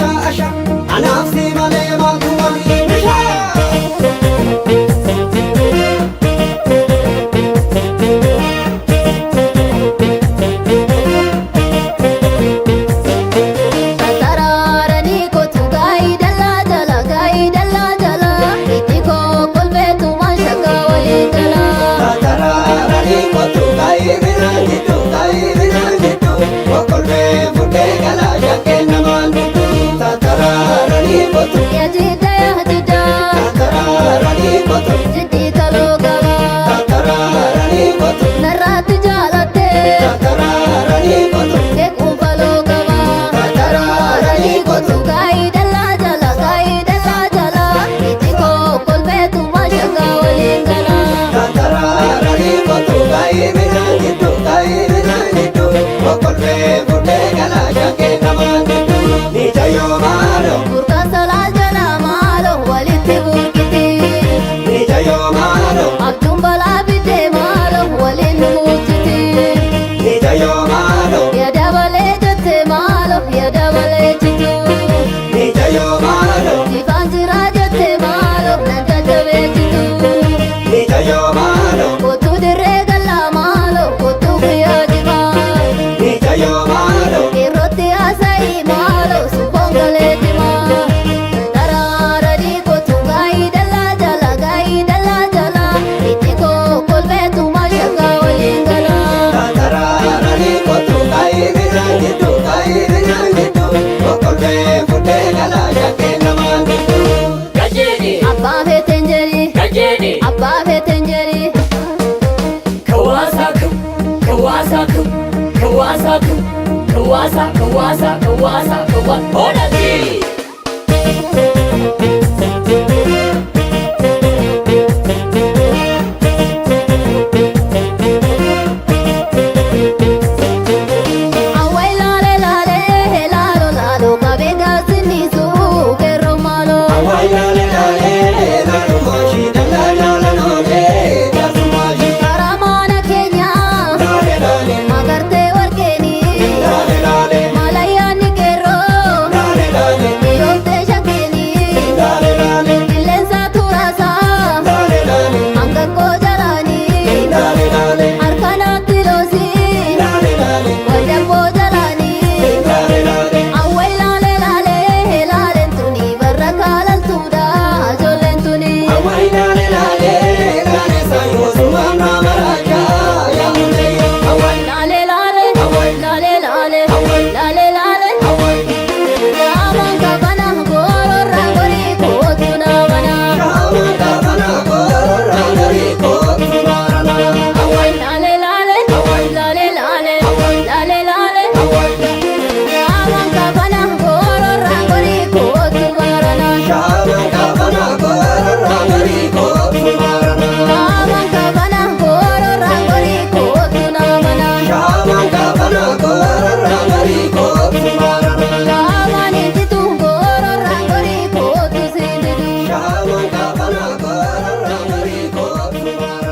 Asha asha anaaf si malee maaltu waliin ishaa. Tataraaranii kootu gaa'ii dallaa jala gaa'ii dallaa jala itti koo kolfeetu waan shakka waliin gala. Tataraaranii kootu gaa'ii biraan jiddu gaa'ii biraan jiddu okkolfee fuudhee galaa shakkee namaan diddu. Tataraaranii kootu. Yaajidda yaajidda. Tataraaranii kootu. Jiddi kaloo qaba. Tataraaranii kootu. Narraatti jaalattee. Tataraaranii kootu. Keekuun faloo qaba. Tataraaranii kootu. Gaa'ii dallaa jala gaa'ii dallaa jala itti koo kolfeetu waan shakka waliin gala. Tataraaranii kootu gaa'ii biraan jiddu gaa'ii biraan jiddu okkolfee fuudhee galaa shakkee namaan diddu. Miicayyoo maaloo. Burqaan salaa jala maaloo walitti burqiti. Miicayyoo maaloo. Abjuun balaa fidee maaloo waliin nu bulchiti. Miicayyoo maaloo. Yaada balee jette maaloo yaada balee jitu. Miicayyoo maaloo. Ifaan jiraa jette maaloo nan jajjabeessitu. Miicayyoo maaloo. Kootu dirree galaa maaloo kootu guyyaa jimaa. Miicayyoo maaloo. Irratti haasa'ii maaloo suufoon galee jimaa. Daraaranii kootu gaa'ii dallaa jala gaa'ii dallaa jala itti koo kolfeetu maashaka waliin gala. Tataraaranii kootu gaa'ii biraan jiddu gaa'ii biraan jiddu okkolfee fuudhee galaa shakkee namaan diddu. Gajeeni. Abbaa feeteen jedhi. Gajeeni. Abbaa feeteen jedhi. Kawaasa kawaasa kawaasa kawaasa kawaasa kawaasa kawaasa hoodhati. Awwaay laalee laalee laaloo laaloo qabee gaasinisu qeerroo maaloo. Awwaay laalee laalee laalummaa ishii dallaa jaalan oolee jaarsummaa ishii. Karaa mana keenyaa. Laalee laalee. Magartee warqeenii. Laalee laalee. Malayyaan ni qeerroo. Laalee laalee. Miidhooftee shakkeenii. Laalee laalee. Qilleensa turaasaa. Laalee laalee. Hangaqqoo jalaanii. Laalee laalee. Harka naatti loosii. Laalee laalee. Waldamboo jalaanii. Laalee laalee. Awwaay laalee laalee laaleen tuni barra kaalaltuudha ijoolleen tuni. Awwaay laalee laalee laalee saayoo sumaan nama raajaa yaa muleeyyoo. Awwaay. Laalee laalee. Awwaay. Laalee laalee. Awwaay. Laalee laalee. Awwaay. Gaamaan kabana gororraa gorii kootu naamana. Shaamaa kaabana koorraa garii kootu maarana. Awwaay. Laalee laalee. Awwaay. Laalee laalee. Awwaay. Laalee laalee. Awwaay. Gaamaan kabana gororraa gorii kootu maarana. Shaamaa kaabana koorraa garii kootu maarana. Gaamaan kabana gororraa gorii kootu naamana. Shaamaa kaabana koorraa garii kootu maarana. Gaamaan injitu gororraa gorii kootu siindidu. Shaamaa kaabana koorraa garii kootu maarana.